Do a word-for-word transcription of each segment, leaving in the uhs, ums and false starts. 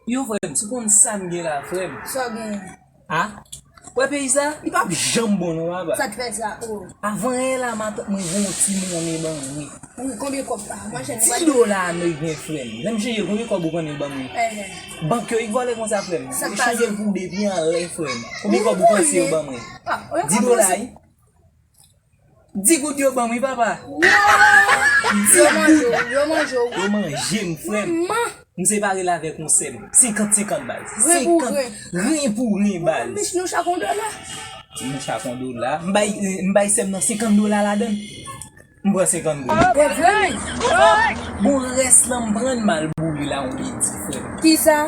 Yo, frè m, si w konn sa m gen la, frè m. Sa w gen? A? Wè peyi sa? Li p ap janm bon non, papa. Sa k fè sa? O. Avan yè la, matant mwen voye yon ti monnen ban mwen. Wi, konbyen kòb la? Mwen chèche. Dis dola ameriken, frè m. Lè m chanje l, konbyen kòb ou konnen yo ban mwen? Enhen. Bank yo, li vòlè konsa, frè m. Sa k pase? Yo chanje l pou depi anlè, frè m. Konbyen kòb ou panse yo ban mwen? Dis dola, wi. Dis goud yo ban m, wi, papa. Dis goud. Yo manje w, yo manje w. Yo manje m, frè m. M separe l avèk yon sè m. Senkant senkant, baz. Ren pou ren. Ren pou ren, baz. Mèsi, nou chak yon dola. Nou chak yon dola. M bay, m bay sè m nan senkant dola ladan l. M pran senkant goud. Bon, rès lan m pran l, m al boule la, on li di, frè m. Kisa?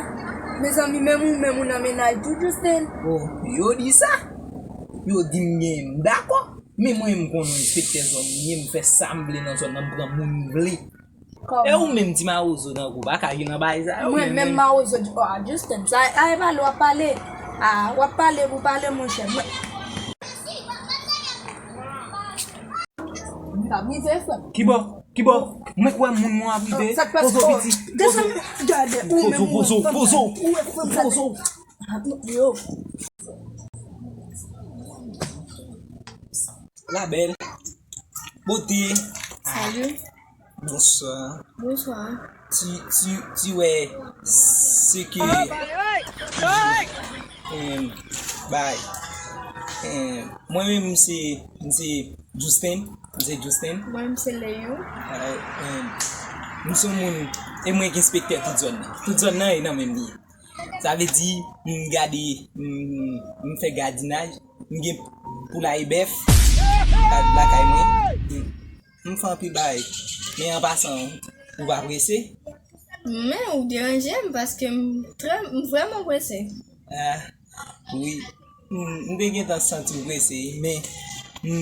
Mezanmi, menm ou, menm ou nan mennaj tou, Justin. Oh, yo di sa? Yo di m gen, m dakò. Men mwen, m konn yon enspektè zòn m ye, m fè sa m vle nan zòn nan, m pran moun m vle. E ou menm, ti mawozo nan kou, pa ka gen nan bagay sa yo. Mwen menm, mawozo, oh, a Justin, sa, a, e pale w ap pale. A, w ap pale pou pale, monchè. Mwen, m ap rive, frè m. Kibò? Kibò? Mwen kwè moun mwen ap rive. Sa k pase? Pozo, piti. Desann, gade, ou menm, ou wè, pozo, pozo. Ou wè, frè m, pozo. Yo. La bèl. Bote. Salut. Bonswa. Bonswa. Ti, ti, ti wè, se ke, em, bay. Em, mwen menm, m se, m se Justin. M se Justin. Mwen, m se Leyou. Alò, em, m se yon moun, e mwen ki enspektè tout zòn nan. Tout zòn nan e nan men m li ye. Sa vle di, m gade, m, m fè gadinaj, m gen poulay bèf, la, lakay mwen, m, m fè anpil bagay. Men an pasan, ou pa prese? Men, ou deranje m paske m trè, m vrèman prese. Ah, wi. M, m te gentan santi m prese, men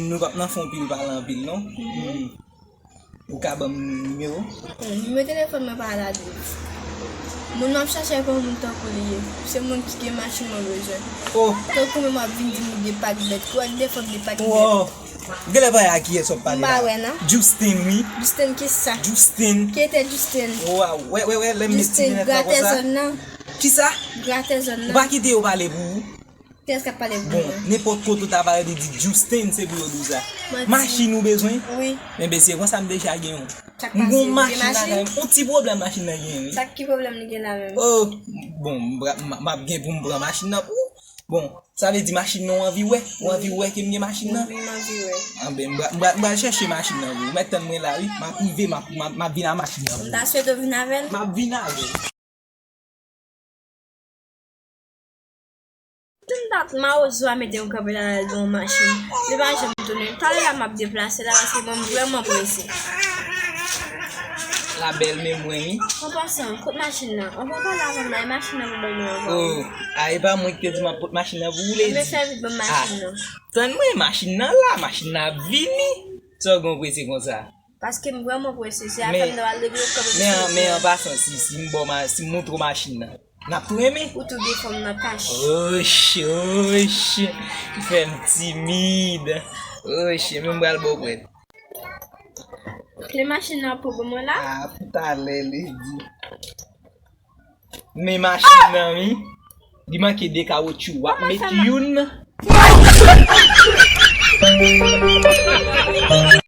nou p ap nan fè anpil pale anpil, non. M, Ou ka ban m nimewo? Bon, nimewo telefòn mwen pa la tou. Moun m ap chache a pa moun tankou li ye. Se moun ki gen machin mwen bezwen. Oh! Tankou menm w ap vin di m ou gen pak bèt. Ou ak defòk de pak bèt. Oh! Genlè pa a kiyès w ap pale la. M pa wè, non. Justin, wi. Justin kisa? Justin. Ki te Justin? Waw, wè, wè, wè, lè m met ti linèt la konsa. Justin, gratè zòn nan. Kisa? Gratè zòn nan. Ou pa kite yo pale pou ou. Kiyès k ap pale pou mwen? Bon, nenpòt kote ou ta pale, li di Justin, se pou yo di w sa. Manti. Machin ou bezwen? Wi. Enben, se konsa m deja gen yon. Sa k pase? M gen yon machin lakay mwen. Yon ti pwoblèm machin nan genyen, wi. Sa ki pwoblèm li gen la menm? Oh, bon, m, m, m ap gen pou m pran machin nan pou ou. Bon, sa vle di machin nan ou anvi wè? Ou anvi wè ke m gen machin nan? Wi, m anvi wè. Enben, m pral, m pral, m pral chèche machin nan pou ou. Ou mèt tann mwen la, wi. M ap rive, m ap, m ap, m ap vin ak machin nan pou ou. M ta swete w vin avè l. M ap vin avè l. Tout dat mawozo a mete yon kanpe la, l al gen yon machin. Li pa janm tounen. Talè a m ap deplase la paske mwen m vrèman prese. La bèl, men mwen, wi. An pasan, kot machin nan? Anvan w pale avè m la, e machin nan pou ban mwen anvan. Oh, a, e pa mwen ki te di m ap pot machin nan pou ou, lady. Ebyen fè vit ban m machin nan. Ah, tann mwen, machin nan la, machin nan ap vini. Sa w gen w prese konsa? Paske m vrèman prese, se afè m nan pral regle w kanpe. Men, men an pasan, si, si m ba w ma-, si m montre w machin nan, n ap tou renmen. Ou tou gen fanm nan kach. Oche, oche, ou fè m timid. Oche, men m pral ba w prèv. Kle machin nan pou ban mwen la? Ah, pou talè, lady. Men machin nan, wi. Li manke de kawotchou. W ap met youn.